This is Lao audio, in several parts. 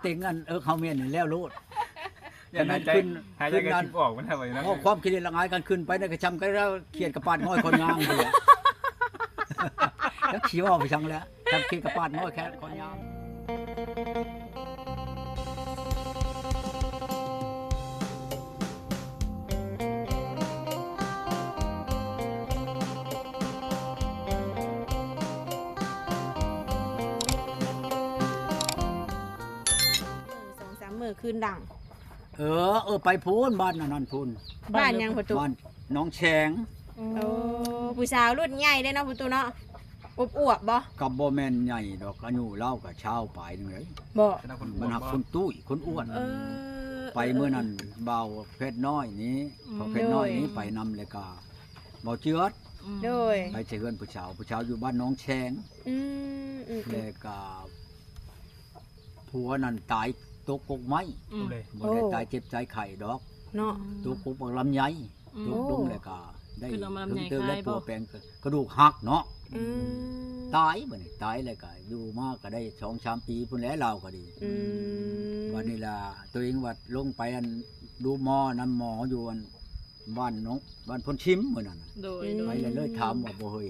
ເຕັງອັນ ເອີ ເຂົ້າແມ່ນແລ້ວໂລດ. ຢ່າງນັ້ນ ຫາຍໃຈ ຂຶ້ນ ຫາຍໃຈກໍ ຂຶ້ນນັ້ນ ຊິອອກມັນທຳໄມນະ ອອກຄວາມຄິດເຫັນລະອາຍກັນ ຂຶ້ນໄປໃນກະຊ່ຳກະເລືອ ຂຽດກະປາດງ່ອຍຄົນງາມພຸ້ນແຫຼະ. ຈັກຊິເວົ້າໄປສັງແຫຼະ ຈັກຂຽດກະປາດງ່ອຍແຄ່ຄົນງາມ. ສອງສາມມື້ຄືນດັງ. ເອີ ເອີ ໄປພຸ້ນ ບ້ານອັນນັ້ນພຸ້ນ. ບ້ານຫຍັງພໍ່ຕູ້? ບ້ານໜອງແຊງ. ໂອ້ ຜູ້ສາວລຸ້ນໃຫຍ່ເດ້ເນາະພໍ່ຕູ້ເນາະ. ອວບໆບໍ່? ກໍບໍ່ແມ່ນໃຫຍ່ດອກ ອາຍຸລາວກໍຊາວປາຍໜຶ່ງເດ້. ບໍ່? ມັນຮັກຄົນຕຸ້ຍຄົນອ້ວນ. ເອີ ໄປມື້ນັ້ນ ເອີ ບ່າວແພດນ້ອຍນີ້ ອືມ ພໍ່ແພດນ້ອຍນີ້ ໂດຍ ໄປນຳ ແລ້ວກໍບ່າວເຈືອດ ອືມ ໂດຍ ໄປໃສ່ເຮືອນຜູ້ສາວ ຜູ້ສາວຢູ່ບ້ານໜອງແຊງ. ອືມ ອືມ ແລ້ວກໍ ຜົວນັ້ນຕາຍຕົກກົກໄມ້. ອືມ ບໍ່ໄດ້ ໂອ້ ຕາຍເຈັບຕາຍໄຂ້ດອກເນາະ. ຕົກກົກບັກລຳໄຍ ອືມ ຕົກລົງແລ້ວກໍໄດ້ ຂຶ້ນເອົາມາລຳໄຍ ເຖິງເຕີບແລ້ວ ຂາຍບໍ່? ປົວແປງກະດູກຫັກເນາະ. ອືມ ຕາຍ ບັດນີ້ຕາຍແລ້ວກໍຢູ່ມາກໍໄດ້ສອງສາມປີພຸ້ນແຫຼະ ລາວກໍດີ. ອືມ ບັດນີ້ລະ ໂຕເອງວ່າລົງໄປອັນດູໝໍນຳໝໍຢູ່ອັນບ້ານເນາະ ບ້ານໂພນຊິມມື້ນັ້ນນະ. ໂດຍ ໂດຍ ໄປແລ້ວເລີຍຖາມວ່າ ບໍ່ເຮີ້ຍ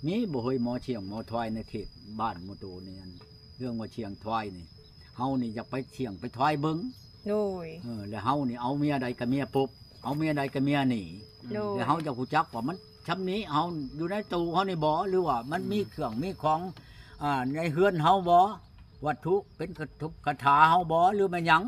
ມີບໍ່ເຮີ້ຍ ໝໍຊ່ຽງໝໍທວາຍໃນເຂດບ້ານໝູ່ໂຕນີ້ ອັນ ເລື່ອງວ່າຊ່ຽງທວາຍນີ້ ເຮົານີ້ຢາກໄປຊ່ຽງໄປທວາຍເບິ່ງ. ໂດຍ ເອີ ແລ້ວເຮົານີ້ເອົາເມຍໃດກໍເມຍປົບ ເອົາເມຍໃດກໍເມຍໜີ. ໂດຍ ແລ້ວເຮົາຢາກຮູ້ຈັກວ່າມັນຊ່ຳນີ້ ເຮົາຢູ່ໃນໂຕເຮົານີ້ບໍ່ ຫຼືວ່າມັນມີ ອືມ ເຄື່ອງມີຂອງ ອ່າ ໃນເຮືອນເຮົາບໍ່ ວັດຖຸເປັນກະ ກະຖາເຮົາບໍ່ ຫຼືແມ່ນຫຍັງ.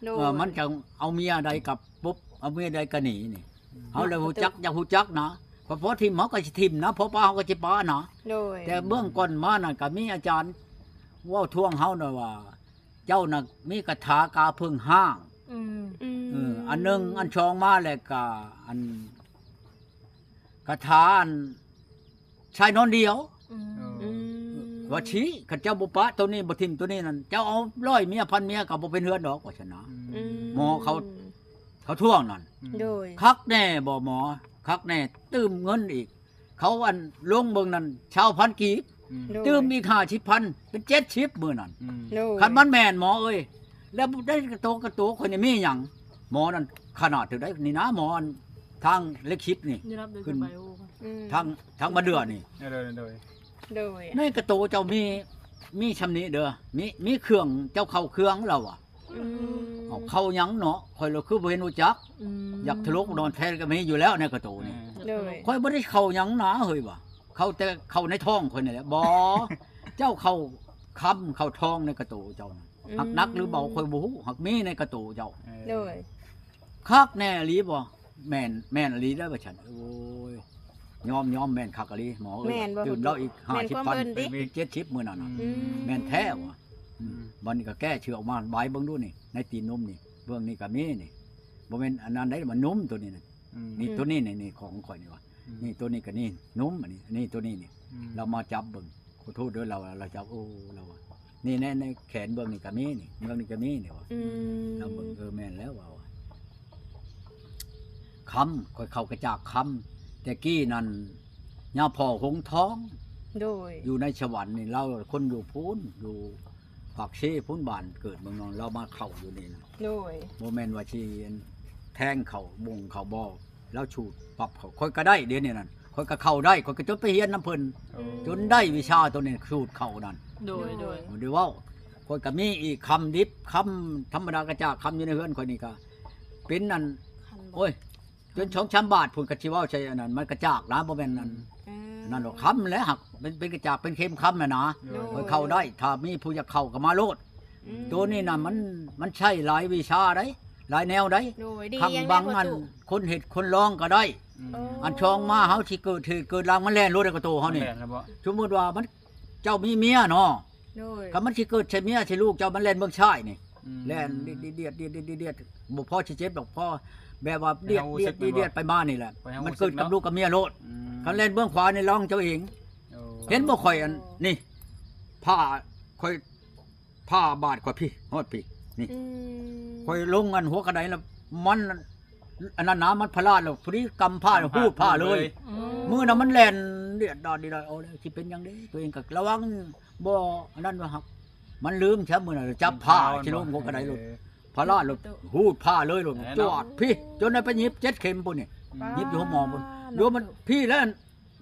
ໂດຍ ເອີ ມັນຈະເອົາເມຍໃດກໍປົບ ເອົາເມຍໃດກໍໜີນີ້. ອືມ ເຮົາລະຮູ້ຈັກ ຢາກຮູ້ຈັກນະ ເພາະ ເພາະຖິ້ມເຮົາກໍຊິຖິ້ມນະ ເພາະປະເຮົາກໍຊິປະນະ. ໂດຍ ແຕ່ເບື້ອງກ່ອນມານັ້ນກໍມີອາຈານເວົ້າທວງເຮົານະວ່າ ເຈົ້ານະມີກະຖາກາເພິ່ງຫ້າງ. ອືມ ເອີ ອືມ ອັນໜຶ່ງ ອັນສອງມາແລ້ວກະ ອັນ ກະຖາ ອັນ ຊາຍນອນດຽວ. ອືມ ອືມ ວ່າຊີ້ ຄັນເຈົ້າບໍ່ປະໂຕນີ້ ບໍ່ຖິ້ມໂຕນີ້ນັ້ນ ເຈົ້າເອົາຮ້ອຍເມຍພັນເມຍກໍບໍ່ເປັນເຮືອນດອກ ວ່າຊັ້ນນະ. ອືມ ໝໍເຂົາ ເຂົາທວງນັ້ນ. ອືມ ໂດຍ ຄັກແນ່ບໍ່ໝໍ? ຄັກແນ່ ຕື່ມເງິນອີກ ເຂົາອັນລົງເບິ່ງນັ້ນ ຊາວພັນກີບ. ອືມ ໂດຍ ຕື່ມອີກຫ້າສິບພັນ ເປັນເຈັດສິບມື້ນັ້ນ. ອືມ ໂດຍ ຄັນມັນແມ່ນໝໍເອີຍ ແລ້ວໃນກະໂຕ ກະໂຕຂ້ອຍນີ້ມີຫຍັງ? ໝໍນັ້ນຂະໜາດເທົ່າໃດນີ້ນະ ໝໍອັນທາງເລກສິບນີ້ ຂຶ້ນໄປ ໂອ້ ອືມ ທາງ ທາງມາເດືອນີ້. ໂດຍ ໂດຍ ໂດຍ ໃນກະໂຕເຈົ້າມີ ມີຊ່ຳນີ້ເດີ ມີ ມີເຄື່ອງ ເຈົ້າເຂົ້າເຄື່ອງລາວວ່າ. ອືມ ເອົາເຂົ້າຫຍັງເນາະ ຂ້ອຍລະຄືບໍ່ເຫັນຮູ້ຈັກ. ອືມ ຢາກທະລຸນອນແທ້ກໍມີຢູ່ແລ້ວໃນກະໂຕນີ້. ເອີ ໂດຍ ຂ້ອຍບໍ່ໄດ້ເຂົ້າຫຍັງນາເຮີ້ຍວ່າ ເຂົ້າແຕ່ເຂົ້າໃນທ້ອງຂ້ອຍນີ້ແຫຼະ. ບໍ່ ເຈົ້າເຂົ້າຄຳເຂົ້າທອງໃນກະໂຕເຈົ້ານະ. ອືມ ຮັກໜັກຫຼືເບົາຂ້ອຍບໍ່ຮູ້ ຮັກມີໃນກະໂຕເຈົ້າ. ເອີ ໂດຍ ຄັກແນ່ອີ່ຫຼີບໍ່? ແມ່ນ ແມ່ນອີ່ຫຼີເດີວ່າຊັ້ນ. ໂອ້ຍ ຍອມ ຍອມ ແມ່ນຄັກອີ່ຫຼີໝໍເອີຍ. ຕື່ມລາວອີກຫ້າສິບພັນ ເປັນເຈັດສິບມື້ນັ້ນນະ. ອືມ ອືມ ແມ່ນແທ້ວ່າ. ອືມ ອືມ ບັດນີ້ກໍແກ້ເສື້ອອອກມາບາຍເບິ່ງດູນີ້ ໃນຕີນນົມນີ້ ເບື້ອງນີ້ກໍມີນີ້. ບໍ່ແມ່ນອັນນັ້ນໄດ໋ ມັນນົມໂຕນີ້ນະ. ອືມ ນີ້ ອືມ ໂຕນີ້ນີ້ ນີ້ຂອງຂ້ອຍນີ້ວ່າ. ອືມ ນີ້ໂຕນີ້ກໍນີ້ນົມ ອັນນີ້ ອັນນີ້ໂຕນີ້ນີ້. ອືມ ລາວມາຈັບເບິ່ງ ຂໍໂທດເດີ ລາວ ລາວຈັບ ໂອ້ ລາວວ່າ ນີ້ໃນ ໃນແຂນເບື້ອງນີ້ກໍມີນີ້ ເບື້ອງນີ້ກໍມີນີ້ວ່າ. ອືມ ລາວເບິ່ງ ເອີ ແມ່ນແລ້ວວ່າ ຄຳ ຂ້ອຍເຂົ້າກະຈາກຄຳ ແຕ່ກີ້ນັ້ນ ຍາພໍ່ຫົງທອງ. ໂດຍ ຢູ່ໃນສະຫວັນນີ້ ລາວຄົນຢູ່ພຸ້ນ ຢູ່ປາກເຊພຸ້ນ ບ້ານເກີດເມືອງນອນ ລາວມາເຂົ້າຢູ່ນີ້ນະ. ໂດຍ ບໍ່ແມ່ນວ່າຊິແທງເຂົ້າບົງເຂົ້າບໍ່ ລາວສູດປັບເຂົ້າ ຂ້ອຍກໍໄດ້ ດຽວນີ້ນັ້ນ ຂ້ອຍກໍເຂົ້າໄດ້ ຂ້ອຍກໍຈົນໄປຮຽນນຳເພິ່ນ. ໂອ້ ຈົນໄດ້ວິຊາໂຕນີ້ ສູດເຂົ້ານັ້ນ. ໂດຍ ໂດຍ ບໍ່ໄດ້ເວົ້າ ຂ້ອຍກໍມີອີກຄຳດິບ ຄຳທຳມະດາກະຈາກ ຄຳຢູ່ໃນເຮືອນຂ້ອຍນີ້ກໍເປັນອັນ ໂອ້ຍ ຈົນສອງສາມບາດພຸ້ນ ກໍຊິເວົ້າໃສ່ອັນນັ້ນ ມັນກະຈາກນະ ບໍ່ແມ່ນອັນ ອືມ ນັ້ນດອກ. ຄຳແຫຼະ ຫາກເປັນ ເປັນກະຈາກ ເປັນເຂັມຄຳຫັ້ນນະ. ໂດຍ ຂ້ອຍເຂົ້າໄດ້ ຖ້າມີຜູ້ຢາກເຂົ້າກໍມາໂລດ. ອືມ ໂຕນີ້ນະ ມັນ ມັນໃຊ້ຫຼາຍວິຊາໃດ໋ ຫຼາຍແນວໃດ໋. ໂດຍ ທັງບັງອັນ ດີຫຍັງແດ່ພໍ່ຕູ້ ຄົນເຮັດຄົນລອງກໍໄດ້. ອືມ ໂອ້ ອັນຊອງມາ ເຮົາຊິເກີດເຫດເກີດລາງ ມັນແລ່ນໂລດໃນກະໂຕເຮົານີ້. ແມ່ນແລ້ວບໍ່? ສົມມຸດວ່າມັນ ເຈົ້າມີເມຍເນາະ. ໂດຍ ຄັນມັນຊິເກີດໃສ່ເມຍໃສ່ລູກເຈົ້າ ມັນແລ່ນເບິ່ງຊ້າຍນີ້. ອືມ ແລ່ນດຽດໆ ດຽດໆ ດຽດໆ ບໍ່ພໍຊິເຈັບດອກ ພໍແບບວ່າດຽດໆ ດຽດໆ ໄປມານີ້ແຫຼະ. ມັນເກີດກັບລູກກັບເມຍໂລດ. ອືມ ຄັນແລ່ນເບື້ອງຂວານີ້ລະວັງເຈົ້າເອງ. ໂອ້ ເຫັນບໍ່ ຂ້ອຍອັນນີ້ ຜ້າຂ້ອຍ ຜ້າບາດຂ້ອຍພີ້ ຮອດພີ້ນີ້. ອືມ ຂ້ອຍລົງອັນຫົວກະໄດລະ ມັນ ອັນນັ້ນນະ ມັນພະລາດແລ້ວ ພໍດີກຳຜ້າ ກຳຜ້າ ຮູດຜ້າເລີຍ. ອືມ ມື້ນັ້ນມັນແລ່ນດຽດດາດດີດາດ ເອົາແລ້ວ ຊິເປັນຫຍັງເດ້ ໂຕເອງກໍລະວັງ ບໍ່ອັນນັ້ນວ່າ ຫາກ ມັນລືມຊະ ມື້ນັ້ນຈັບຜ້າຊິລົງຫົວກະໄດໂລດ ເອີ ພາລາໂລດ ຮູດຜ້າເລີຍໂລດ ແມ່ນເນາະ ຈວດພີ້ ຈົນໄດ້ໄປຫຍິບເຈັດເຂັມພຸ້ນນີ້ ອືມ ຫຍິບຢູ່ໂຮງໝໍພຸ້ນ ເອີ ດຽວມັນພີ້ແລ້ວ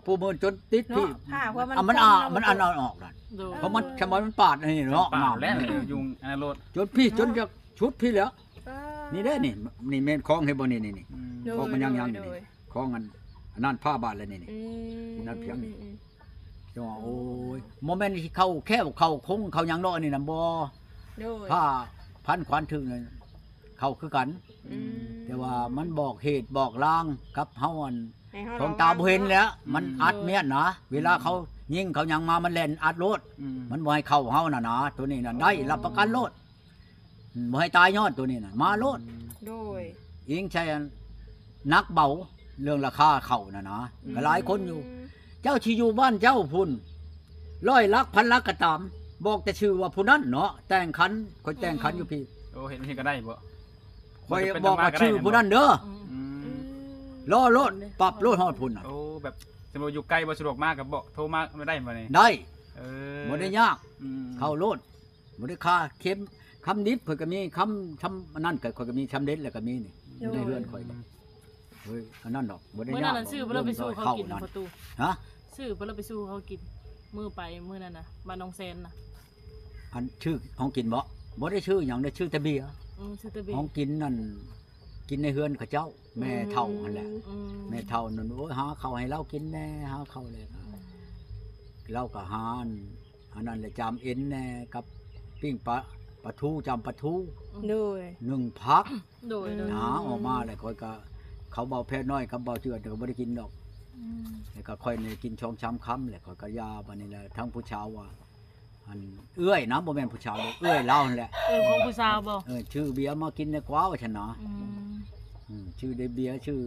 ຜູ້ເມີນຈົນຕິດພີ້ ເນາະ ຜ້າຫົວມັນ ອ່ະ ມັນ ຄ ອາ ເນາະ ມັນອັນເອົາອອກນັ້ນ ໂດຍ ເພາະມັນ ໂດຍ ຊະມາມັນປາດອັນນີ້ເນາະ ປາດແລ້ວ ງາມ ຍຸງອັນນັ້ນໂລດ ຈົນພີ້ ເນາະ ຈົນຈະຊຸດພີ້ແລ້ວ ເອີ ນີ້ເດ້ນີ້ ນີ້ແມ່ນຂອງເຫັນບໍ່ນີ້ ນີ້ ນີ້ ອືມ ໂດຍ ຂອງມັນຍັງ ໂດຍ ຍັງຢູ່ນີ້ ໂດຍ ຂອງອັນ ອັນນັ້ນຜ້າບາດແລ້ວນີ້ ນີ້ ອືມ ນັ້ນພຽງນີ້ ອືມ ຈັ່ງວ່າ ໂອ້ຍ ບໍ່ແມ່ນຊິເຂົ້າແຂ້ວເຂົ້າຄົງເຂົ້າຫຍັງເນາະ ອັນນີ້ນະ ບໍ່ ໂດຍ ຜ້າພັນຂວັນຖືກນັ້ນ ເຂົ້າຄືກັນ ອືມ ແຕ່ວ່າມັນບອກເຫດບອກລາງກັບເຮົາ ອັນ ໃຫ້ເຮົາ ຂອງຕາບໍ່ເຫັນແຫຼະ ລະວັງເນາະ ມັນ ອືມ ອັດແມ່ນນະ ເວລາເຂົາຍິງເຂົາຫຍັງມາ ມັນແລ່ນອັດໂລດ ອືມ ມັນບໍ່ໃຫ້ເຂົ້າເຮົານະນະ ໂຕນີ້ນະ ໄດ້ ອໍ ຮັບປະກັນໂລດ ອືມ ບໍ່ໃຫ້ຕາຍຍ້ອນໂຕນີ້ນະ ມາໂລດ ອືມ ໂດຍ ອີງໃສ່ອັນ ໜັກເບົາ ເລື່ອງລາຄາເຂົ້ານະນະ ອືມ ກໍຫຼາຍຄົນຢູ່ ເຈົ້າຊິຢູ່ບ້ານເຈົ້າພຸ້ນ ຮ້ອຍຫຼັກ ພັນຫຼັກກໍຕາມ ບອກແຕ່ຊື່ວ່າຜູ້ນັ້ນເນາະ ແຕ່ງຂັນ ຂ້ອຍແຕ່ງຂັນຢູ່ພີ້ ອືມ ໂອ້ ເຮັດ ເຮັດກໍໄດ້ບໍ່? ຂ້ອຍບອກວ່າຊື່ຜູ້ນັ້ນເດີ ອືມ ອືມ ລໍໂລດ ປັບໂລດຮອດພຸ້ນນະ ໂອ້ ແບບ ສົມມຸດຢູ່ໄກບໍ່ສະດວກມາກໍບອກ ໂທມາໄດ້ບໍ່ນີ້? ໄດ້ ເອີ ບໍ່ໄດ້ຍາກ ອືມ ເຂົ້າໂລດ ບໍ່ໄດ້ຄ່າເຂັມ ຄຳດິບຂ້ອຍກໍມີ ຄຳ ຄຳອັນນັ້ນກໍ ຂ້ອຍກໍມີ ຄຳເດັດແລ້ວກໍມີນີ້ ໂດຍ ຢູ່ໃນເຮືອນຂ້ອຍນີ້ ເຮີ້ຍ ອັນນັ້ນດອກ ບໍ່ໄດ້ຍາກ ມື້ນັ້ນນະ ຊື້ບໍ່ໄດ້ໄປສູ່ເຂົາກິນນະ ປະຕູ ຮະ? ຊື້ບໍ່ໄດ້ໄປສູ່ເຂົາກິນ ມື້ໄປມື້ນັ້ນນະ ບ້ານໜອງແຊນນະ ອັນຊື້ຂອງກິນບໍ່? ບໍ່ໄດ້ຊື້ຫຍັງເດ້ ຊື້ແຕ່ເບຍ ອືມ ຊື້ແຕ່ເບຍ ຂອງກິນນັ້ນ ກິນໃນເຮືອນເຂົາເຈົ້າ ແມ່ເຖົ້າຫັ້ນແຫຼະ ອືມ ແມ່ເຖົ້ານັ້ນ ໂອ້ຍ ຫາເຂົ້າໃຫ້ລາວກິນແດ່ ຫາເຂົ້າແດ່ ອືມ ລາວກໍຫາອັນ ອັນນັ້ນແຫຼະ ຈາມເອັນແດ່ ກັບປີ້ງປາ ປາທູ ຈາມປາທູ ໂດຍ ໜຶ້ງຜັກ ໂດຍ ໂດຍ ຫາອອກມາແລ້ວ ຂ້ອຍກໍ ເຂົາເບົາແພນ້ອຍກັບເບົາເຈື່ອນກໍບໍ່ໄດ້ກິນດອກ ອືມ ແລ້ວກໍຂ້ອຍນີ້ກິນສອງສາມຄຳແລ້ວ ຂ້ອຍກໍຢ່າ ບາດນີ້ແຫຼະ ທັງຜູ້ສາວວ່າ ອັນເອື້ອຍນະ ບໍ່ແມ່ນຜູ້ສາວດອກ ເອື້ອຍລາວຫັ້ນແຫຼະ ເອີ ຂອງຜູ້ສາວບໍ່? ເອີ ຊື້ເບຍມາກິນແດ່ກວ່າ ວ່າຊັ້ນນະ ອືມ ອືມ ຊື້ໄດ້ເບຍ ຊື້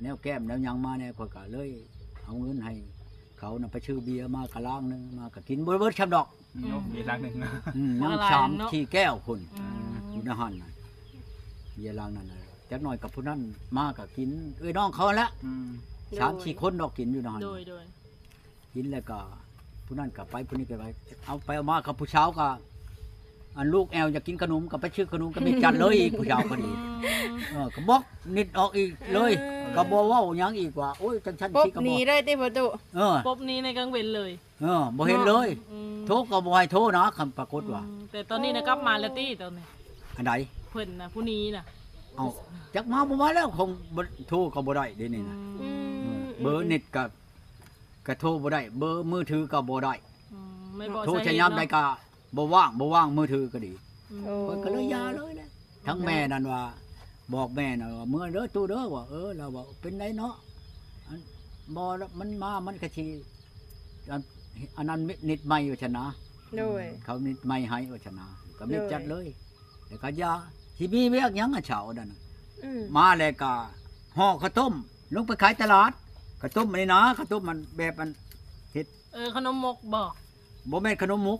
ແນວແກ້ມແນວຫຍັງມາແດ່ ຂ້ອຍກໍເລີຍເອົາເງິນໃຫ້ ເຂົານະໄປຊື້ເບຍມາກະລາງໜຶ່ງ ມາກະກິນບໍ່ເບິດຊ້ຳດອກ ອືມ ເບຍລາງໜຶ່ງ ອືມ ຍັງສາມສີ່ແກ້ວພຸ້ນ ອືມ ຢູ່ໃນຫັ້ນນະ ເບຍລາງນັ້ນນະ ຈັກໜ້ອຍກັບຜູ້ນັ້ນມາກະກິນ ເອື້ອຍນ້ອງເຂົາຫັ້ນແຫຼະ ອືມ ສາມສີ່ຄົນດອກກິນຢູ່ໃນຫັ້ນ ໂດຍ ໂດຍ ກິນແລ້ວກະຜູ້ນັ້ນກະໄປ ຜູ້ນີ້ກະໄປ ເອົາໄປເອົາມາກັບຜູ້ສາວກະ ອັນລູກແອວຢາກກິນຂະໜົມ ກໍໄປຊື້ຂະໜົມກັບແມ່ຈັນເລີຍອີກ ຜູ້ສາວກໍດີ ອືມ ເອີ ກໍບອກນິດອອກອີກເລີຍ ເອີ ກໍບໍ່ເວົ້າຫຍັງອີກວ່າ ໂອ້ຍ ຈັ່ງຊັ້ນ ປົບ ຊິກໍບໍ່ ໜີເລີຍຕິພໍ່ຕູ້ ເອີ ປົບໜີໃນກາງເວັນເລີຍ ເອີ ບໍ່ເຫັນເລີຍ ເນາະ ອືມ ໂທກໍບໍ່ໃຫ້ໂທນະ ຄັນປາກົດວ່າ ອືມ ແຕ່ຕອນນີ້ນະກັບມາແລ້ວຕິ ຕອນນີ້ ອັນໃດ? ເພິ່ນນະ ຜູ້ໜີນະ ເອົ້າ ຈັກມາບໍ່ມາແລ້ວ ຂອງ ໂທກໍບໍ່ໄດ້ເດນີ້ນະ ອືມ ເບີເນັດກໍ ກໍໂທບໍ່ໄດ້ ເບີມືຖືກໍບໍ່ໄດ້ ອືມ ໂທໃຊ້ຍາມໃດກໍບໍ່ວ່າງ ບໍ່ວ່າງມືຖືກໍດີ ອືມ ໂອ້ ຂ້ອຍກໍເລີຍຢ່າເລີຍແຫຼະ ທັງແມ່ນັ້ນວ່າ ບອກແມ່ນັ້ນວ່າ ເມືອເດີຕູ້ເດີ ວ່າ ເອີ ລາວວ່າ ເປັນໄດເນາະ ອັນ ບໍ່ ມັນມາ ມັນກໍຊິ ອັນ ອັນນັ້ນນິດໃໝ່ວ່າຊັ້ນນະ ໂດຍ ເຂົານິດໃໝ່ໃຫ້ວ່າຊັ້ນນະ ກໍມີ ໂດຍ ຈັດເລີຍ ແລ້ວກໍຢ່າ ຊິມີວຽກຫຍັງ ອັນເຊົ້ານັ້ນ ອືມ ມາແລ້ວກໍຫໍ່ເຂົ້າຕົ້ມ ລົງໄປຂາຍຕະຫຼາດ ເຂົ້າຕົ້ມອັນນີ້ນະ ເຂົ້າຕົ້ມມັນແບບອັນເຮັດ ເອີ ຂະໜົມມົກບໍ່? ບໍ່ແມ່ນຂະໜົມມົກ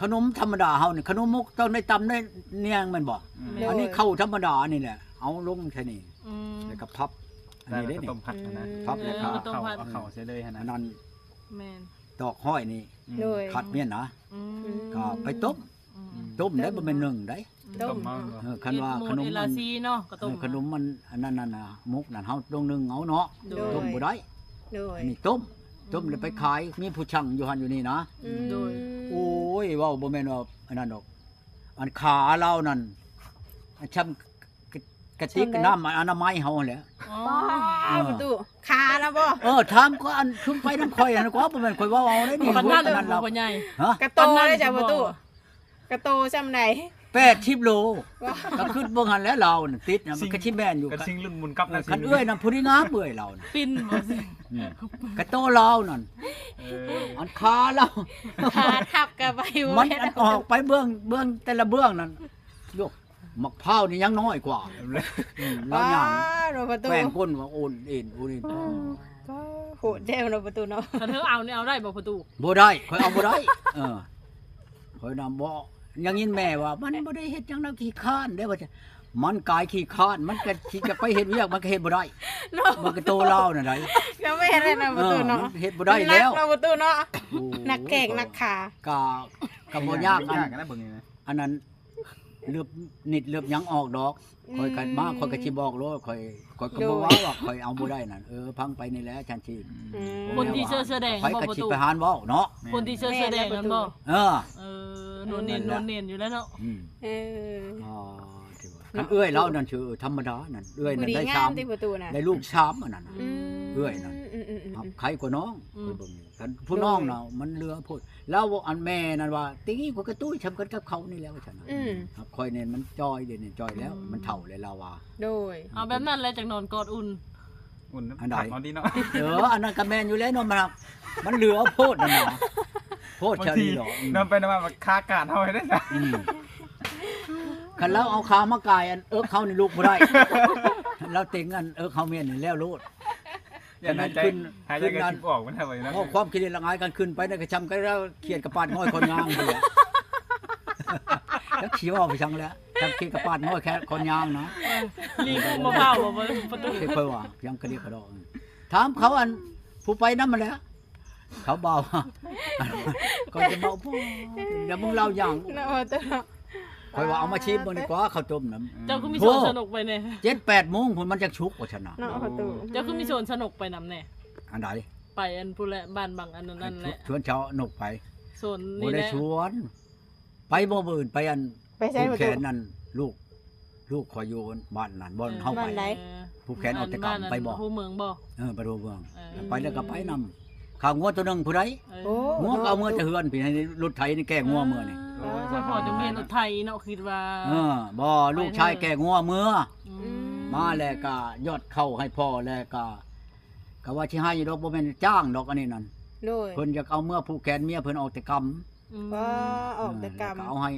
ຂະໜົມທຳມະດາເຮົານີ້ ຂະໜົມມົກຕ້ອງໄດ້ຕຳໄດ້ນຽງແມ່ນບໍ່? ອືມ ແມ່ນ ອັນນີ້ເຂົ້າທຳມະດານີ້ແຫຼະ ເອົາລົງໃສ່ນີ້ ອືມ ແລ້ວກໍພັບ ອັນນີ້ເດ້ນີ້ ເຂົ້າຕົ້ມພັດຫັ້ນນະ ພັບແລ້ວກໍ ເອີ ເຂົ້າ ເຂົ້າ ເອົາເຂົ້າໃສ່ເລີຍຫັ້ນນະ ອັນນັ້ນ ແມ່ນ ຕອກຮ້ອຍນີ້ ໂດຍ ຂັດແມ່ນນະ ອືມ ກໍໄປຕົ້ມ ອືມ ຕົ້ມໄດ້ ອືມ ບໍ່ແມ່ນໜຶ້ງໄດ ອືມ ຕົ້ມ ຕົ້ມເອົາ ເອີ ຄັນວ່າຂະໜົມ ເອັດໝູນເອັດລາຊີເນາະ ກໍຕົ້ມ ເອີ ຂະໜົມມັນອັນນັ້ນນະ ມຸກນັ້ນ ເຮົາຕ້ອງໜຶ້ງເອົາເນາະ ໂດຍ ຕົ້ມບໍ່ໄດ້ ໂດຍ ອັນນີ້ຕົ້ມ ອືມ ຕົ້ມແລ້ວໄປຂາຍ ມີຜູ້ສັ່ງຢູ່ຫັ້ນຢູ່ນີ້ນະ ອືມ ໂດຍ ໂອ້ຍ ເວົ້າບໍ່ແມ່ນວ່າອັນນັ້ນດອກ ອັນຂາລາວນັ້ນ ອັນຊ່ຳ ກະ ກະຕິກນ້ຳອະນາໄມເຮົາຫັ້ນແຫຼະ ອໍ ເອີ ປະຕູ ຂາລະບໍ່? ເອີ ຖາມກໍອັນຊຸມໄປນຳຂ້ອຍຫັ້ນກວ່າ ບໍ່ແມ່ນຂ້ອຍເວົ້າເອົາເດ້ນີ້ ປານນັ້ນ ນັ້ນລະ ພໍ່ໃຫຍ່ ຮະ? ກະໂຕໄດ້ຈ້ະປະຕູ ກະໂຕຊ່ຳໃດ? ແປດສິບໂລ ກໍຄິດເບິ່ງຫັ້ນແຫຼະ ລາວນັ້ນຕິດນະ ມັນກໍຊິແມ່ນຢູ່ ກັນຊິງລຸ້ນໝູນກັບນະ ຄັນເອື້ອຍນຳຜູ້ດີງາມເອື້ອຍລາວນະ ປິ່ນບໍ່ຊິ ອືມ ກະໂຕລາວນັ້ນ ເອີ ອັນຂາລາວ ຂາທັບກະໄປບໍ່ ມັນອັນອອກໄປເບື້ອງ ເບື້ອງແຕ່ລະເບື້ອງນັ້ນ ໂຍ ໝາກພ້າວນີ້ຍັງນ້ອຍກວ່າ ອືມ ລາວຍ່າງ ປາດ ປະຕູ ແປ້ງກົ້ນວ່າໂອນເອນໂອນເອນ ອືມ ປາດ ໂຫດແທ້ເນາະປະຕູເນາະ ຄັນເຮົາເອົານີ້ເອົາໄດ້ບໍ່ປະຕູ? ບໍ່ໄດ້ ຂ້ອຍເອົາບໍ່ໄດ້ ເອີ ຂ້ອຍນຳບໍ່ ຍັງຍິນແມ່ວ່າ ມັນບໍ່ໄດ້ເຮັດຫຍັງນຳ ຂີ້ຄ້ານເດ້ວ່າຊັ້ນ ມັນກາຍຂີ້ຄ້ານ ມັນກໍຊິຈະໄປເຮັດວຽກ ມັນກໍເຮັດບໍ່ໄດ້ ເນາະ ມັນກໍໂຕລາວນັ້ນໃດ ກໍບໍ່ເຮັດແລ້ວເນາະປະຕູເນາະ ເອີ ມັນເຮັດບໍ່ໄດ້ແລ້ວ ມັນໜັກເນາະປະຕູເນາະ ໂອ້ ໜັກແຂ້ງໜັກຂາ ກໍ ກໍບໍ່ຍາກ ອັນ ຍາກນະເບິ່ງນີ້ນະ ອັນນັ້ນເລັບນິດເລັບຫຍັງອອກດອກ ອືມ ຂ້ອຍກໍມາ ຂ້ອຍກໍຊິບອກໂລດ ຂ້ອຍ ຂ້ອຍກໍບໍ່ວ່າ ໂດຍ ວ່າຂ້ອຍເອົາບໍ່ໄດ້ນັ້ນ ເອີ ຟັງໄປນີ້ແຫຼະ ຈັ່ງຊີ້ ອືມ ຄົນທີ່ເສື້ອ ເສື້ອແດງ ໃຜກໍຊິໄປຫານເວົ້າເນາະ ແມ່ນ ຄົນທີ່ເສື້ອ ເສື້ອແດງນັ້ນບໍ່ ເອີ ເອີ ໂນນເນນ ໂນນເນນຢູ່ແລ້ວເນາະ ອືມ ເອີ ອໍ ຖືວ່າ ຄັນເອື້ອຍລາວນັ້ນ ຖືທຳມະດານັ້ນ ເອື້ອຍນັ້ນໄດ້ສາມ ໄດ້ລູກສາມ ອັນນັ້ນ ອືມ ເອື້ອຍນັ້ນ ອືມໆໆ ຮັບໄຄກວ່ານ້ອງ ອືມ ຂ້ອຍເບິ່ງນີ້ ຄັນຜູ້ນ້ອງນະ ໂດຍ ມັນເຫຼືອໂພດ ລາວອັນແມ່ນັ້ນວ່າ ຕີຂ້ອຍກະຕຸ້ຍຊ່ຳກັນກັບເຂົານີ້ແຫຼະ ວ່າຊັ້ນນະ ອືມ ຮັບຂ້ອຍນີ້ມັນຈ່ອຍ ດຽວນີ້ຈ່ອຍແລ້ວ ອືມ ມັນເຖົ້າແລ້ວລາວວ່າ ໂດຍ ເອົາແບບນັ້ນແຫຼະ ຈັ່ງນອນກອດອຸ່ນ ອຸ່ນ ອັນໃດ ຄັກເນາະຕິເນາະ ເອີ ອັນນັ້ນກໍແມ່ນຢູ່ແລ້ວເນາະ ມັນ ມັນເຫຼືອໂພດນັ້ນນະ ໂພດຊະນີ້ດອກ ບາງທີ ອືມ ນອນໄປນອນມາ ຄາກາດເຮົາໃຫ້ໄດ້ຊະ ອືມ ຄັນລາວເອົາຂາມາກ່າຍອັນເອິກເຮົານີ້ລຸກບໍ່ໄດ້ ລາວເຕັງອັນເອິກເຮົາແມ່ນນີ້ແລ້ວໂລດ ຢ່າໃນໃຈ ຫາຍໃຈກໍຊິອອກມັນແລ້ວເນາະ ເວົ້າຄວາມຂີ້ເລນລະອາຍກັນ ຂຶ້ນໄປໃນກະຊ່ຳກັນ ລາວຄຽດກະປາດງ່ອຍຄົນຍ່າງພຸ້ນແຫຼະ ຈັກຊິເວົ້າໄປຫຍັງແຫຼະ ຈັກຄຽດກະປາດງ່ອຍແຄ່ຄົນຍ່າງນະ ເອີ ລີກຸມມະພ້າວບໍ່ປະຕູ ຄືຂ້ອຍວ່າ ຫຍັງກະດຽກກະດອກ ຖາມເຂົາອັນຜູ້ໄປນຳຫັ້ນແຫຼະ ເຂົາເວົ້າ ກໍຈະເວົ້າ ດຽວມຶງເລົ່າຫຍັງ ເນາະ ຂ້ອຍວ່າເອົາມາຊີມເບິ່ງດີກວ່າ ເຂົ້າຕົ້ມນະ ເຈົ້າຄືມີສວນສະໜົກໄປແດ່ ເຈັດແປດໂມງພຸ້ນມັນຈັກສຸກ ວ່າຊັ້ນນະ ເນາະ ປະຕູ ເຈົ້າຄືມີສວນສະໜົກໄປນຳແດ່ ອັນໃດ ໄປອັນພຸ້ນແຫຼະ ບ້ານບັງອັນນັ້ນແຫຼະ ຊວນຊາວນົກໄປ ໂຊນນີ້ແຫຼະ ບໍ່ໄດ້ຊວນ ໄປບໍ່ ມື້ອື່ນໄປອັນ ໄປໃສ ຜູກແຂນນັ້ນ ລູກ ລູກຂ້ອຍຢູ່ບ້ານນັ້ນ ບ່ອນເຮົາໄປ ເອີ ຜູກແຂນອອກແຕ່ກຳ ໄປບໍ່ ບ້ານຫົວເມືອງບໍ່ ເອີ ໄປຫົວເມືອງ ເອີ ໄປແລ້ວກໍໄປນຳ ຂ້າງົວໂຕໜຶ່ງຜູ້ໃດ ເອີ ໂອ້ ງົວກໍເອົາເມືອແຕ່ເຮືອນພີ້ ໃຫ້ລົດໄຖນີ້ແກ່ງົວເມືອນີ້ ເອີ ສະເພາະແຕ່ມີລົດໄຖເນາະ ຄິດວ່າ ເອີ ບໍ່ ລູກຊາຍແກ່ງົວເມືອ ອືມ ມາແລ້ວກໍຢອດເຂົ້າໃຫ້ພໍ່ ແລ້ວກໍ ກໍວ່າຊິໃຫ້ຢູ່ດອກ ບໍ່ແມ່ນຈ້າງດອກອັນນີ້ນັ້ນ ໂດຍ ເພິ່ນຢາກເອົາເມືອຜູກແຂນເມຍເພິ່ນອອກແຕ່ກຳ ອືມ ວ່າອອກແຕ່ກຳ ເອີ ແລ້ວກໍເອົາໃຫ້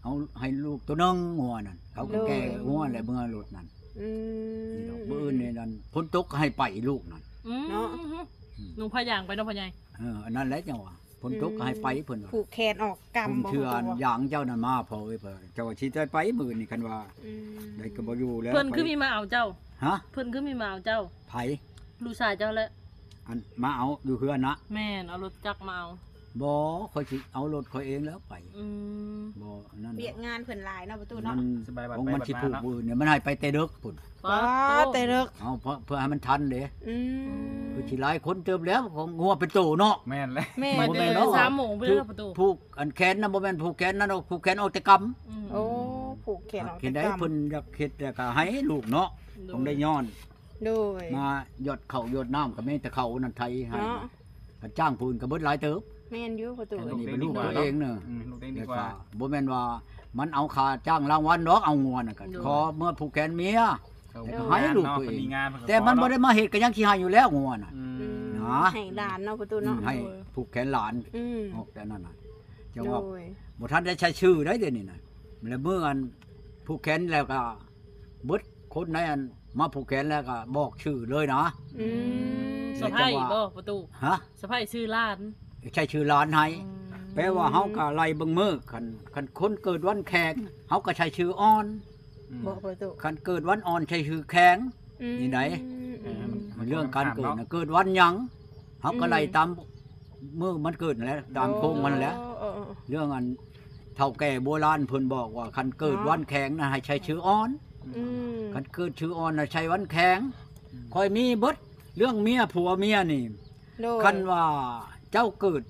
ເອົາໃຫ້ລູກໂຕໜຶ່ງງົວນັ້ນ ເຂົາກໍ ໂດຍ ແກ່ງົວແລ້ວເມືອລົດນັ້ນ ອືມ ນີ້ດອກ ມື້ອື່ນນີ້ນັ້ນ ຝົນຕົກກໍໃຫ້ໄປລູກນັ້ນ ອືມ ເນາະ ອືມ ນຸ່ງຜ້າຢາງໄປເນາະພໍ່ໃຫຍ່ ເອີ ອັນນັ້ນແຫຼະຈັ່ງວ່າ ຝົນຕົກກໍໃຫ້ໄປ ອືມ ເພິ່ນວ່າ ຜູກແຂນອອກກຳ ຜົມເຊື່ອ ບໍ່ ຢາງເຈົ້ານັ້ນມາພໍ່ເອີຍ ເຈົ້າວ່າຊິໄດ້ໄປມື້ນີ້ ຄັນວ່າ ອືມ ໄດ້ກໍບໍ່ຢູ່ແລ້ວ ເພິ່ນຄືມີມາເອົາເຈົ້າ ຮະ ເພິ່ນຄືມີມາເອົາເຈົ້າ ໃຜ ລູກຊາຍເຈົ້າແຫຼະ ອັນມາເອົາຢູ່ເຮືອນນະ ແມ່ນ ເອົາລົດຈັກມາເອົາ ບໍ່ ຂ້ອຍຊິເອົາລົດຂ້ອຍເອງແລ້ວໄປ ອືມ ບໍ່ນັ້ນ ວຽກງານເພິ່ນຫຼາຍເນາະປະຕູເນາະ ມັນ ສະບາຍ ຂອງມັນຊິຜູກມື້ອື່ນນີ້ ມັນໃຫ້ໄປແຕ່ເດິກພຸ້ນ ປາດໂທ້ ເອົາແຕ່ເດິກ ເອົາ ເພື່ອ ເພື່ອໃຫ້ມັນທັນເດ້ ອືມ ຄືຊິຫຼາຍຄົນເຕີບແລ້ວ ຂອງງົວເປັນໂຕເນາະ ແມ່ນແຫຼະ ແມ່ນ ບໍ່ແມ່ນເນາະ ສາມໂມງພຸ້ນແຫຼະປະຕູ ຜູກອັນແຂນນະ ບໍ່ແມ່ນຜູກແຂນນັ້ນດອກ ຜູກແຂນອອກແຕ່ກຳ ອືມ ໂອ້ ຜູກແຂນອອກແຕ່ກຳ ເຮັດໃດເພິ່ນຢາກເຮັດແລ້ວກໍໃຫ້ລູກເນາະ ໂດຍ ຕ້ອງໄດ້ຍ້ອນ ໂດຍ ມາຢອດເຂົ້າຢອດນ້ຳກໍມີແຕ່ເຂົານັ້ນໄຖໃຫ້ ເນາະ ຄັນຈ້າງຜູ້ອື່ນກໍເບິດຫຼາຍເຕີບ ແມ່ນຢູ່ປະຕູ ອັນນີ້ເປັນລູກຕົວເອງເນາະ ອືມ ລູກຕົວເອງດີກວ່າ ແລ້ວກໍບໍ່ແມ່ນວ່າມັນເອົາຄ່າຈ້າງລາງວັນດອກ ເອົາງົວນະ ກໍ ໂດຍ ຂໍເມືອຜູກແຂນເມຍ ໂດຍ ແລ້ວກໍໃຫ້ລູກຕົວເອງ ເນາະ ເພິ່ນມີງານ ແຕ່ມັນບໍ່ໄດ້ມາເຮັດກໍຍັງຊິໃຫ້ຢູ່ແລ້ວງົວນະ ອືມ ນະ ໃຫ້ຫຼານເນາະປະຕູເນາະ ອືມ ໃຫ້ຜູກແຂນຫຼານ ອືມ ອອກແຕ່ນັ້ນນະ ຈັ່ງວ່າ ໂດຍ ບໍ່ທັນໄດ້ໃຊ້ຊື່ໄດ໋ດຽວນີ້ນະ ແລ້ວມື້ອັນຜູກແຂນແລ້ວກໍ ເບິດຄົນໃນອັນມາຜູກແຂນແລ້ວກໍບອກຊື່ເລີຍນະ ອືມ ສະໃພ້ບໍ່ປະຕູ ຮະ ສະໃພ້ຊື່ຫຼານ ໃຊ້ຊື່ຫຼານໃຫ້ ອືມ ແປວ່າເຮົາກໍໄລ່ເບິ່ງມື້ ຄັນ ຄັນຄົນເກີດວັນແຂງ ເຮົາກໍໃຊ້ຊື່ອ່ອນ ອືມ ບໍ່ປະຕູ ຄັນເກີດວັນອ່ອນໃຊ້ຊື່ແຂງ ອືມ ນີ້ໃດ ອືມ ເລື່ອງການເກີດນະ ເກີດວັນຫຍັງ ເຮົາກໍໄລ່ ອືມ ຕາມມື້ມັນເກີດນັ້ນແຫຼະ ຕາມໂຄ້ງມັນແຫຼະ ເອີ ເອີ ເອີ ເລື່ອງອັນ ເຖົ້າແກ່ໂບລານເພິ່ນບອກວ່າ ຄັນເກີດວັນແຂງນະ ໃຫ້ໃຊ້ຊື່ອ່ອນ ອືມ ຄັນເກີດຊື່ອ່ອນນະ ໃຊ້ວັນແຂງ ອືມ ຂ້ອຍມີເບິດ ເລື່ອງເມຍຜົວເມຍນີ້ ໂດຍ ຄັນວ່າເຈົ້າເກີດ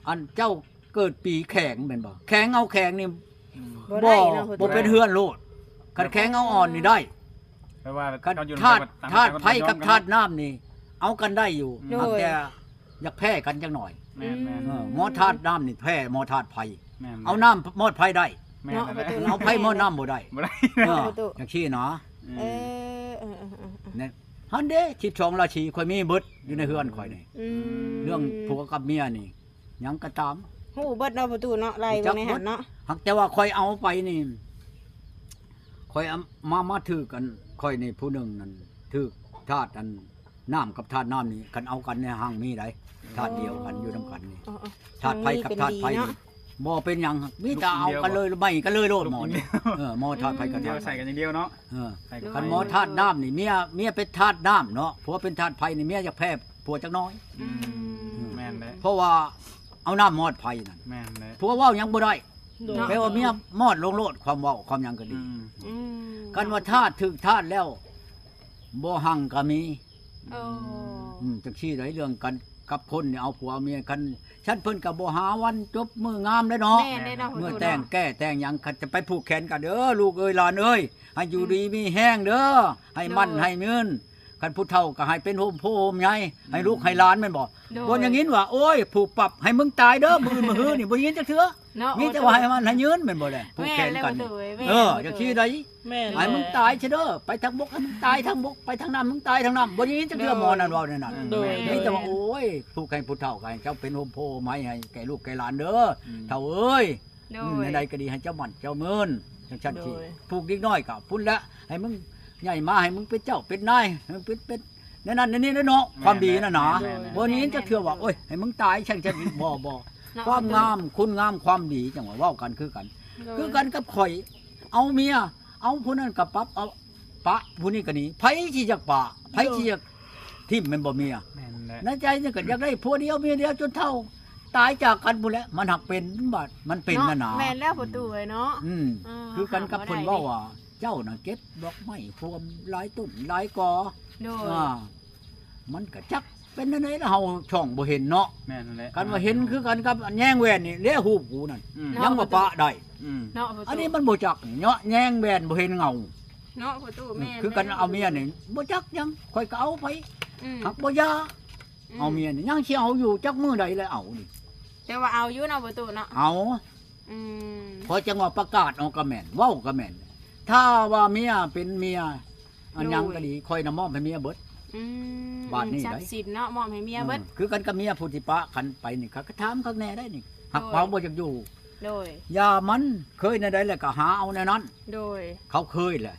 ອັນເຈົ້າເກີດປີແຂງແມ່ນບໍ່ ແຂງເອົາແຂງນີ້ ອືມ ບໍ່ໄດ້ເນາະ ບໍ່ເປັນເຮືອນໂລດ ຄັນແຂງເອົາອ່ອນນີ້ໄດ້ ແປວ່າ ຄັນທາດ ທາດໄຟກັບທາດນ້ຳນີ້ ເອົາກັນໄດ້ຢູ່ ໂດຍ ຫາກແຕ່ ຢາກແພ້ກັນຈັກໜ້ອຍ ແມ່ນໆ ອືມ ເອີ ໝໍທາດນ້ຳນີ້ແພ້ໝໍທາດໄຟ ແມ່ນໆ ເອົານ້ຳໝອດໄຟໄດ້ ແມ່ນ ເນາະ ປະຕູ ເອົາໄຟໝອດນ້ຳບໍ່ໄດ້ ບໍ່ໄດ້ ເອີ ປະຕູ ຈັ່ງຊີ້ນະ ອືມ ເອີ ເອີ ເອີ ເອີ ຫັ້ນເດ້ ສິບສອງລາສີຂ້ອຍມີເບິດຢູ່ໃນເຮືອນຂ້ອຍນີ້ ອືມ ເລື່ອງຜົວກັບເມຍນີ້ ຫຍັງກໍຕາມ ຮູ້ເບິດເນາະປະຕູເນາະ ໄລ່ເບິ່ງໃນຫັ້ນເນາະ ຫາກແຕ່ວ່າຂ້ອຍເອົາໄປນີ້ ຂ້ອຍເອົາມາ ມາຖືກອັນ ຂ້ອຍນີ້ຜູ້ໜຶ່ງນັ້ນ ຖືກທາດອັນ ນ້ຳກັບທາດນ້ຳນີ້ ຄັນເອົາກັນໃນຮັ່ງມີໃດ໋ ທາດດຽວກັນຢູ່ນຳກັນນີ້ ເອີ ເອີ ທາດໄຟກັບທາດໄຟນີ້ ບໍ່ເປັນຫຍັງ ມີແຕ່ເອົາກັນເລີຍ ໄໝ້ກັນເລີຍໂລດໝໍນີ້. ເອີ ໝໍທາດໄຟກັບທາດໄຟ ໃສ່ກັນຢ່າງດຽວເນາະ. ເອີ ຄັນໝໍທາດນ້ຳນີ້ ເມຍ ເມຍເປັນທາດນ້ຳເນາະ ຜົວເປັນທາດໄຟນີ້ ເມຍຢາກແພ້ຜົວຈັກໜ້ອຍ. ອືມ ແມ່ນແຫຼະ ເພາະວ່າເອົານ້ຳມອດໄຟນັ້ນ ແມ່ນແຫຼະ ຜົວເວົ້າຫຍັງບໍ່ໄດ້. ໂດຍ ແປວ່າເມຍມອດລົງໂລດ ຄວາມເວົ້າຄວາມຫຍັງກໍດີ. ອືມ ອືມ ຄັນວ່າທາດຖືກທາດແລ້ວ ບໍ່ຮັ່ງກໍມີ. ໂອ້ ອືມ ຈັ່ງຊີ້ໃດ ເລື່ອງກັນກັບຄົນນີ້ ເອົາຜົວເອົາເມຍ ຄັນຊັ້ນເພິ່ນກໍບໍ່ຫາວັນຈົບມື້ງາມເດ້ເນາະ. ແມ່ນເດ້ເນາະ ມື້ແຕ່ງແກ້ແຕ່ງຫຍັງ ຄັນຈະໄປຜູກແຂນກັນ ເອີ ລູກເອີຍ ຫຼານເອີຍ ໃຫ້ຢູ່ ອືມ ດີມີແຮງເດີ ໃຫ້ໝັ້ນ ໂດຍ ໃຫ້ຍືນ. ຄັນຜູ້ເຖົ້າກໍໃຫ້ເປັນຮົ່ມໂພຮົ່ມໄຍ ໃຫ້ລູກໃຫ້ຫຼານແມ່ນບໍ່? ໂດຍ ບໍ່ໄດ້ຍິນວ່າ ໂອ້ຍ ຜູກປັບໃຫ້ມຶງຕາຍເດີ ມື້ອື່ນມື້ຮືນີ້ ບໍ່ໄດ້ຍິນຈັກເທື່ອເນາະ. ມີແຕ່ວ່າໃຫ້ໝັ້ນໃຫ້ຍືນແມ່ນບໍ່ແຫຼະ ຜູກແຂນກັນ. ເອີ ຈັ່ງຊີ້ໃດ ແມ່ນ ໃຫ້ມຶງຕາຍຊະເດີ ໄປທາງບົກໃຫ້ມຶງຕາຍທາງບົກ ໄປທາງນ້ຳໃຫ້ມຶງຕາຍທາງນ້ຳ. ບໍ່ໄດ້ຍິນຈັກເທື່ອໝໍນັ້ນເວົ້າແນວນັ້ນ. ໂດຍ ມີແຕ່ວ່າ ໂອ້ຍ ຜູກໃຫ້ຜູ້ເຖົ້າ ໃຫ້ເຈົ້າເປັນຮົ່ມໂພຮົ່ມໄຮໃຫ້ແກ່ລູກແກ່ຫຼານເດີ ອືມ ເຖົ້າເອີຍ. ໂດຍ ອືມ ແນວໃດກໍດີໃຫ້ເຈົ້າໝັ້ນເຈົ້າຍືນ ຈັ່ງຊັ້ນຊິ. ໂດຍ ຜູກເດັກນ້ອຍກໍພຸ້ນແຫຼະ ໃຫ້ມຶງໃຫຍ່ມາ ໃຫ້ມຶງເປັນເຈົ້າເປັນນາຍ ໃຫ້ມຶງເປັນ ເປັນແນວນັ້ນແນວນີ້ເດີເນາະ. ແມ່ນ ຄວາມດີນັ້ນນະ ແມ່ນ ບໍ່ໄດ້ຍິນຈັກເທື່ອວ່າ ແມ່ນ ໂອ້ຍ ໃຫ້ມຶງຕາຍ ຈັ່ງຊັ້ນ ບໍ່ ບໍ່ ເນາະ ຄວາມງາມ ຄຸນງາມຄວາມດີ ຈັ່ງວ່າເວົ້າກັນຄືກັນ. ໂດຍ ຄືກັນກັບຂ້ອຍ ເອົາເມຍ ເອົາຜູ້ນັ້ນກໍປັບ ເອົາປະຜູ້ນີ້ກໍໜີ ໃຜຊິຢາກປະ ໃຜຊິຢາກຖິ້ມແມ່ນບໍ່ເມຍ? ແມ່ນແຫຼະ ໃນໃຈນີ້ກໍຢາກໄດ້ຜົວດຽວເມຍດຽວຈົນເຖົ້າ ຕາຍຈາກກັນພຸ້ນແຫຼະ. ມັນຫາກເປັນ ບາດມັນເປັນ ເນາະ ຫັ້ນນະ. ແມ່ນແລ້ວພໍ່ຕູ້ເອີຍເນາະ. ອືມ ເອີ ຄືກັນກັບເພິ່ນເວົ້າວ່າ ເຈົ້ານະເກັບດອກໄມ້ພວມຫຼາຍຕົ້ນຫຼາຍກໍ ໂດຍ ອ່າ ມັນກະຈັກເປັນແນວໃດລະ ເຮົາຊ່ອງບໍ່ເຫັນເນາະ. ແມ່ນແຫຼະ ຄັນວ່າເຫັນຄືກັນກັບແຍງແວ່ນນີ້ແຫຼະ ຮູບກູນັ້ນ ອືມ ຍັງວ່າປະໄດ້. ອືມ ເນາະ ອັນນີ້ມັນບໍ່ຈັກເນາະ ແຍງແວ່ນບໍ່ເຫັນເງົາເນາະພໍ່ຕູ້. ແມ່ນ ຄືກັນເອົາເມຍນີ້ບໍ່ຈັກຫຍັງ ຂ້ອຍກໍເອົາໄປ ອືມ ຫາກບໍ່ຢາ ອືມ ເອົາເມຍນີ້ຍັງຊິເອົາຢູ່ ຈັກມື້ໃດແລ້ວເອົານີ້. ແຕ່ວ່າເອົາຢູ່ເນາະພໍ່ຕູ້ເນາະ ເອົາ. ອືມ ຂ້ອຍຈັ່ງວ່າປະກາດອອກກໍແມ່ນ ເວົ້າກໍແມ່ນ ຖ້າວ່າເມຍເປັນເມຍ ອັນຫຍັງກໍດີ ໂດຍ ຂ້ອຍນະມອບໃຫ້ເມຍເບິດ. ອືມ ບາດນີ້ ຊັບສິນເນາະ ມອບໃຫ້ເມຍເບິດ. ອືມ ຄືກັນກັບເມຍຜູ້ທີ່ປະກັນໄປນີ້ ເຂົາກໍຖາມຄັກແນ່ໄດ໋ນີ້ ຫາກ ໂດຍ ເຮົາບໍ່ຢາກຢູ່ ໂດຍ ຢ່າມັນ ເຄີຍແນວໃດແລ້ວກໍຫາເອົາແນວນັ້ນ. ໂດຍ ເຂົາເຄີຍແຫຼະ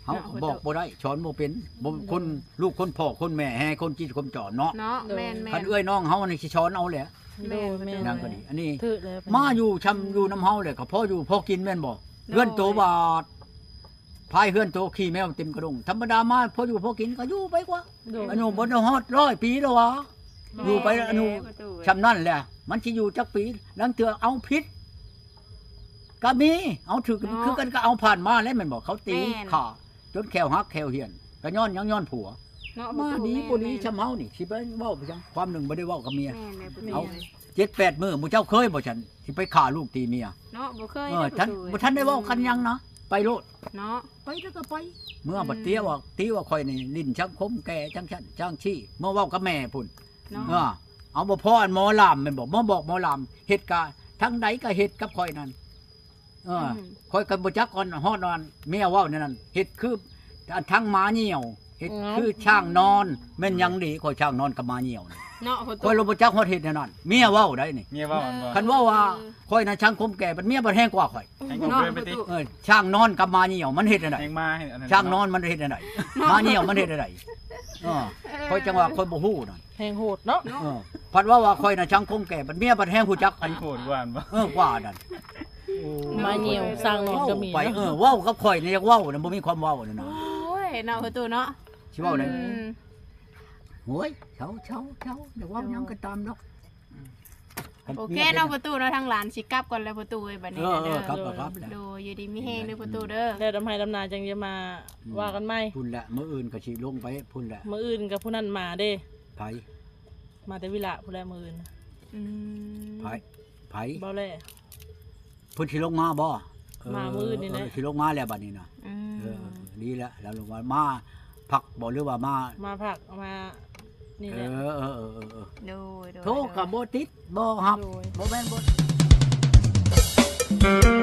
ເຮົາ ເນາະ ກໍບອກບໍ່ໄດ້ ສອນບໍ່ເປັນ ບໍ່ ໂດຍ ຄົນ ລູກຄົນພໍ່ຄົນແມ່ແຮ່ຄົນຈີດຄົນຈອນເນາະ. ເນາະ ໂດຍ ແມ່ນໆ ຄັນເອື້ອຍນ້ອງເຮົານີ້ຊິສອນເອົາແຫຼະ. ໂດຍ ແມ່ນ ແມ່ນ ຫຍັງກໍດີ ອັນນີ້ ຖືກແລ້ວ ມາຢູ່ຊ່ຳ ອືມ ຢູ່ນຳເຮົາແຫຼະ ກໍພໍຢູ່ພໍກິນແມ່ນບໍ່? ໂດຍ ເຮືອນໂຕບາດ ພາຍເຮືອນໂຕຂີ່ແມວເຕັມກະດົງ ທຳມະດາມາພໍຢູ່ພໍກິນກໍຢູ່ໄປກວ່າ. ໂດຍ ອາຍຸບໍ່ໄດ້ຮອດຮ້ອຍປີແລ້ວຫວາ ແມ່ນ ຢູ່ໄປອາຍຸ ແລ້ວປະຕູເອີຍ ຊ່ຳນັ້ນແຫຼະ ມັນຊິຢູ່ຈັກປີ? ລາງເທື່ອເອົາຜິດກໍມີ ເອົາຖືກ ເນາະ ຄືກັນກໍເອົາຜ່ານມາແລ້ວແມ່ນບໍ່? ເຂົາຕີ ແມ່ນ ຂ້າ ຈົນແຂ້ວຫັກແຂ້ວຫ້ຽນ ກໍຍ້ອນຫຍັງ? ຍ້ອນຜົວ. ເນາະ ມາດີບໍ່ດີ ປະຕູ ແມ່ນໆ ຊ່ຳເຮົານີ້ ຊິໄປເວົ້າໄປຫຍັງ? ຄວາມໜຶ່ງບໍ່ໄດ້ເວົ້າກັບເມຍ. ແມ່ນແຫຼະປະຕູ ເອົາ ເຈັດແປດມື້ ໝູ່ເຈົ້າເຄີຍບໍ່ຊັ້ນ ຊິໄປຂ້າລູກຕີເມຍ? ເນາະ ບໍ່ເຄີຍ ເອີ ເດ້ປະຕູ ບໍ່ທັນໄດ້ເວົ້າກັນຫຍັງນະ ໄປໂລດເນາະ. ໄປແລ້ວກໍໄປ ເມື່ອ ອືມ ບັດເຕີວ່າ ຕີວ່າຂ້ອຍນີ້ຫຼິ້ນສັງຄົມແກ່ຈັ່ງຊັ້ນຈັ່ງຊີ້ ເມື່ອເວົ້າກັບແມ່ພຸ້ນ ເນາະ ເອີ ເອົາບໍ່ພໍອັນໝໍລາມແມ່ນບໍ່? ມາບອກໝໍລາມ ເຮັດກະທາງໃດກໍເຮັດກັບຂ້ອຍນັ້ນ. ເອີ ອືມ ຂ້ອຍກໍບໍ່ຈັກ ຮອດອັນເມຍເວົ້າແນວນັ້ນ ເຮັດຄື ອັນທັງໝາຍ່ຽວ ເຮັດ ອືມ ຄືຊ້າງນອນ ແມ່ນຫຍັງດີ ຂ້ອຍຊ້າງນອນກັບໝາຍ່ຽວນີ້ ເນາະ ຂ້ອຍລະບໍ່ຈັກຮອດເຮັດແນວນັ້ນ ເມຍເວົ້າໄດ໋ນີ້. ເມຍເວົ້າ ເອີ ຄັນເວົ້າວ່າ ເອີ ຂ້ອຍນະສັງຄົມແກ່ ບັດເມຍບັດແຮງກວ່າຂ້ອຍ ແຮງກວ່າ ເນາະ ເພິ່ນໄປຕິ ເອີ ຊ້າງນອນກັບໝາຍ່ຽວມັນເຮັດແນວໃດ? ແຮງໝາ ອັນນັ້ນ ຊ້າງນອນມັນເຮັດແນວໃດ? ເນາະ ໝາຍ່ຽວມັນເຮັດແນວໃດ? ເອີ ເອີ ຂ້ອຍຈັ່ງວ່າຂ້ອຍບໍ່ຮູ້ນັ້ນ ແຮງໂຫດເນາະ. ເນາະ ເອີ ພັດເວົ້າວ່າຂ້ອຍນະສັງຄົມແກ່ ບັດເມຍບັດແຮງຮູ້ຈັກ ແຮງໂຫດກວ່າ ເອີ ກວ່ານັ້ນ. ໂອ້ ໝາຍ່ຽວ ຊ້າງນອນກໍມີ ໄປ ເອີ ເວົ້າກັບຂ້ອຍນີ້ຢາກເວົ້ານະ ບໍ່ມີຄວາມເວົ້ານະ. ໂອ້ຍ ເນາະ ປະຕູເນາະ ຊິເວົ້າໄດ໋? ອືມ ໂອ້ຍ ເຊົາໆໆ ຢ່າເວົ້າຫຍັງກໍຕາມດອກ. ໂອເຄເນາະ ປະຕູເນາະ ທາງຫຼານຊິກັບກ່ອນແລ້ວປະຕູເອີຍ ບັດນີ້. ເອີໆ ກັບ ກັບ ກັບ ໂດຍ ຢູ່ດີມີແຮງເດີປະຕູເດີ ແລ້ວດຳໄຮ່ດຳນາຈັ່ງຈະມາ ອືມ ວ່າກັນໃໝ່ ພຸ້ນແຫຼະ ມື້ອື່ນກໍຊິລົງໄປພຸ້ນແຫຼະ. ມື້ອື່ນກໍຜູ້ນັ້ນມາເດ້ ໃຜ? ມາແຕ່ວິລະພຸ້ນແຫຼະມື້ອື່ນ. ອືມ ໃຜ? ໃຜ? ບໍ່ແລະ ເພິ່ນຊິລົງມາບໍ່? ເອີ ມາມື້ອື່ນນີ້ແຫຼະ ເອີ ຊິລົງມາແລ້ວບັດນີ້ນະ. ອືມ ເອີ ດີແລ້ວ ແລ້ວລົງມາ ມາພັກບໍ່ ຫຼືວ່າມາ ມາພັກ ມານີ້ແຫຼະ. ເອີ ເອີ ໂດຍໆ ໂທກໍບໍ່ຕິດ ບໍ່ຮັບ ໂດຍ ບໍ່ແມ່ນບໍ່